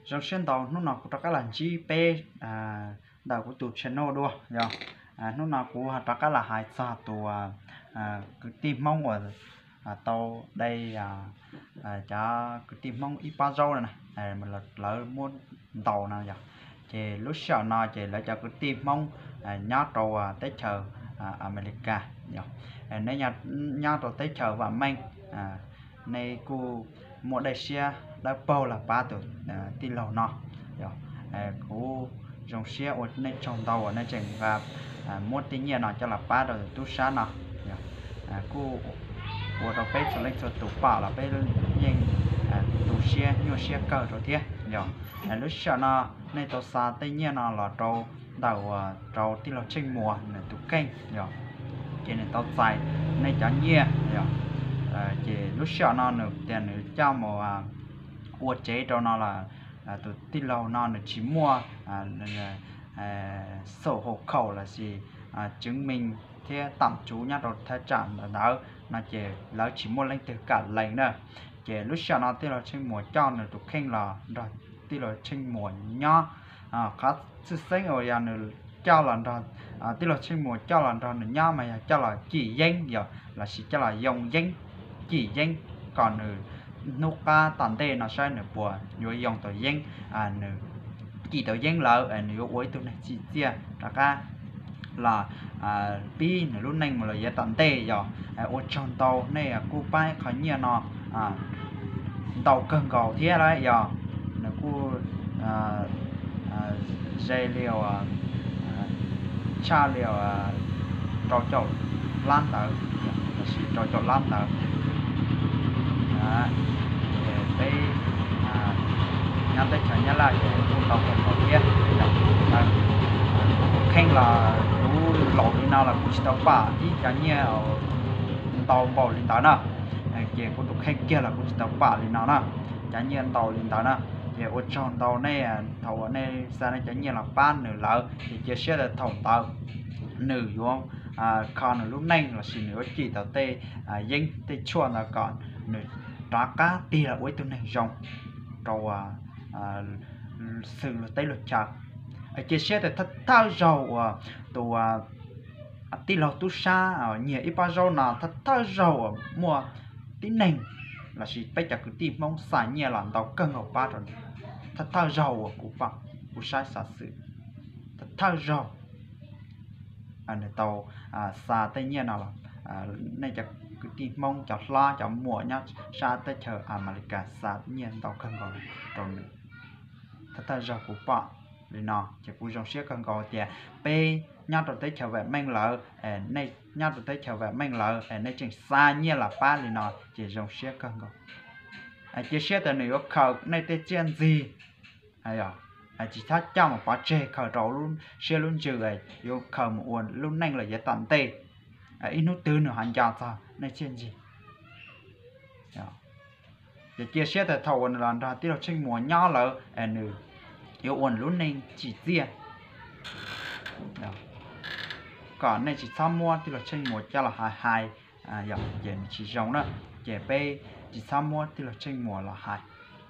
Zoo siab ntau hnub no kuv rov qab los ntsib peb ntawm kuv tus channel dua yog. Hnub no kuv rov qab los hais txog tus kwv tij Hmoob uas tau de cov kwv tij Hmoob ib pob zaub na, lawv muab ntaus no yog. Ces lub sij hawm no ces lawv cov kwv tij Hmoob nyob rau teb chaws Amelikas yog, nej nyob rau teb chaws vam meej, nej kuj muaj dej siab dawb paug los pab tus tij laug no. Kuv zoo siab ua nej tsaug ntau uas nej tseem nqa muab tej nyiaj no coj los pab rau tus tub sab no. Kuj ua rau peb txhua leej txhua tus pom los peb yeej tu siab nyuaj siab kawg rau thiab yog. Lub sij hawm no nej tau xa tej nyiaj no los rau ntawm uas rau tij laug Tsheej Muas nws tus kheej yog, ces nws tau txais nej cov nyiaj yog. Ces lub sij hawm no nws tias nws coj mus ua tsev rau no los tus tij laug no nws tsis muaj xauj hau khaum lossis tseev meej thiab tam tsuv nyob rau thaj tsam ntawd no ces lawv tsis muaj leej twg kam lees na. Ces lub sij hawm no tij laug Tsheej Muas coj nws tus kheej los nrog tij laug Tsheej Muas nyob. Qhov txhwj xeeb uas yog nws coj los nrog, tij laug Tsheej Muas coj los nrog nws nyob mas yog coj los cim yeeb yog lossis coj los yoo yeeb, cim yeeb kom nws hnub qab tom ntej no saib nws puas yuav yoo tau yeeb, nws cim tau yeeb lawm nws yuav ua ib tug neeg tsim txiaj rov qab los pib nws lub neej mus lawm yav tom ntej yog. Ua tsaug ntau nej kuj pab qhov nyiaj no ntau kawg nkaus thiab lawm yog. Nws kuj ze li tshaj li rau caum lab ntawd, lossis rau caum lab ntawd. Peb nyob teb chaws Nyab Laj ces kuj ntau kawg nkaus thiab. Kuv tus kheej los kuv laus li no los kuv tsis tau pom ib cov nyiaj ntau npaum li ntawd na. Ces kuv tus kheej kiag los kuv tsis tau pom li no na, cov nyiaj ntau li ntawd na. Ces ua tsaug ntau nej thaum uas nej xa nej cov nyiaj los pab nws lawm ces cia siab tias thaum ntawd nws yuav kho nws lub neej lossis nws yuav cim tau tej yeeb tej tshuaj ntawd kom nws rov qab tig los ua ib tug neeg zoo rau xws luag teb luag chaw. Cia siab tias thawj thawj zaug uas tus tij laug tub sab nyiag ib pob zaub no thawj thawj zaug uas muaj tib neeg lossis peb cov kwv tij Hmoob xa nyiaj los ntau kawg nkaus pab rau nws. Thawj thawj zaug uas kuv pom, kuv saib xov xwm, thawj thawj zaug nws tau xa tej nyiaj no los, nej cov kwv tij Hmoob cov hlob cov muam nyob sab teb chaws Amelikas xa nyiaj ntau kawg nkaus rau nws. Thawj thawj zaug kuv pom li no ces kuv zoo siab kawg nkaus tias peb nyob rau teb chaws vam meej lawm, nej nyob rau teb chaws vam meej lawm es nej tseem xa nyiaj los pab li no ces zoo siab kawg nkaus. Cia siab tias nws yuav khaws nej tej txiaj ntsig, tsis txhob coj mus pov tseg khaws rau lub siab lub ntsws, yuav khaws mus ua lub neej lawm yav tom ntej, ib hnub twg nws ho nco txog nej txiaj ntsig. Ces cia siab tias thaum uas nws los nrog tij laug Tsheej Muas nyob lawm es nws yuav ua nws lub neej tsim txiaj. Kom nej tsis txhob muab tij laug Tsheej Muas coj los hais hais, ces nws tsis zoo na. Ces peb tsis txhob muab tij laug Tsheej Muas los hais.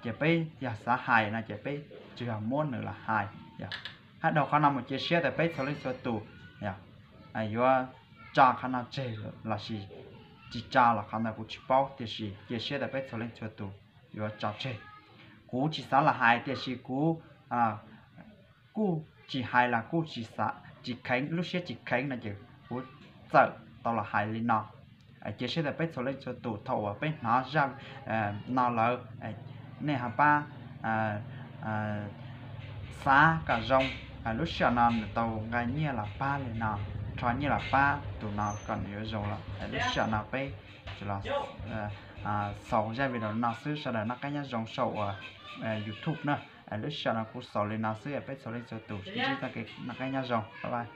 Ces peb yog xav hais no ces peb tsuas yog muab nws los hais. Hais dhau qhov no mus cia siab tias peb txhua leej txhua tus yuav tso qhov no tseg lossis tsis tso los qhov ntawd kuv tsis paub, tiam sis cia siab tias peb txhua leej txhua tus yuav tso tseg. Kuv tsis xav los hais tiam sis kuv kuj tsis hais los kuj tsis kheev, lub siab tsis kheev no ces kuv txawm tau los hais li no. Cia siab tias peb txhua leej txhua tus thaum uas peb hnov zaj no lawm, nej ho pab xav kom zoo. Lub sij hawm no nws tau nqa nyiaj los pab li no, rho nyiaj los pab tus no kom nws yuav zoo lawm. Lub sij hawm no peb los xaus zaj video no xwb, sawv daws noj qab nyob zoo saum uas YouTube na. Lub sij hawm no kuv xaus li no xwb, peb txhua leej txhua tus ntsib txoj kev noj qab nyob zoo, bye bye.